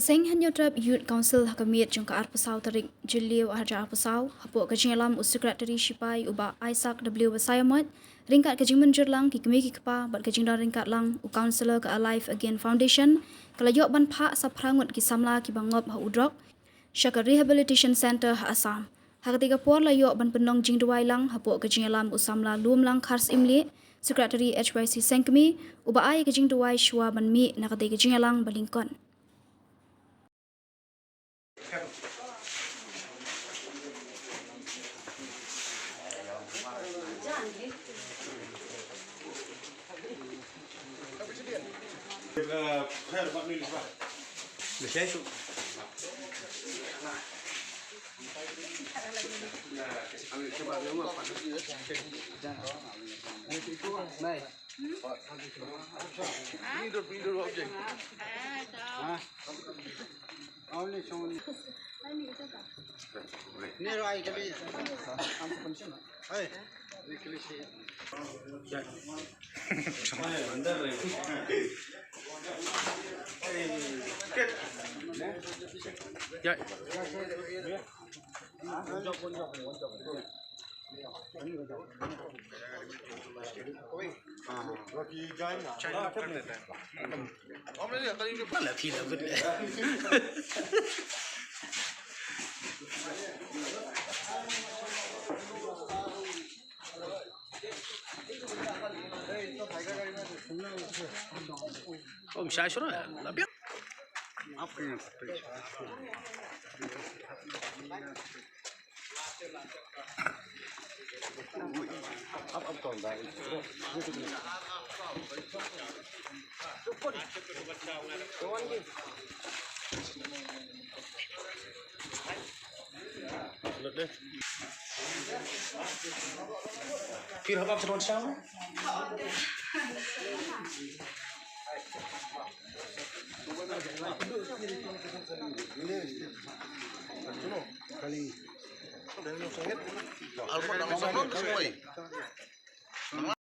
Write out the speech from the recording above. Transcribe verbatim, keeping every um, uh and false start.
Seng Hynñiewtrep Youth Council ha ka miet jong ka arphew saw tarik Jylliew arhajar arphew saw, hapoh ka jingïalam u Secretary Shipai u Bah Isaac W Basaiawmoit, ryngkat ka jingmynjur lang ki kmie ki kpa bad ka jingdon ryngkat lang u Councillor ka Alive Again Foundation, ka la ïoh ban phah sa phra ngut ki samla kiba ngop ha u drok sha ka Rehabilitation Centre ha Assam. Ha katei ka por la ïoh ban pynlong jingduwai lang hapoh ka jingïalam u samla Lumlang Kharsyimlieh, Secretary H Y C Sengkmie, uba ai ka jingduwai shuwa ban mih na katei ka jingïalang ba lyngkot.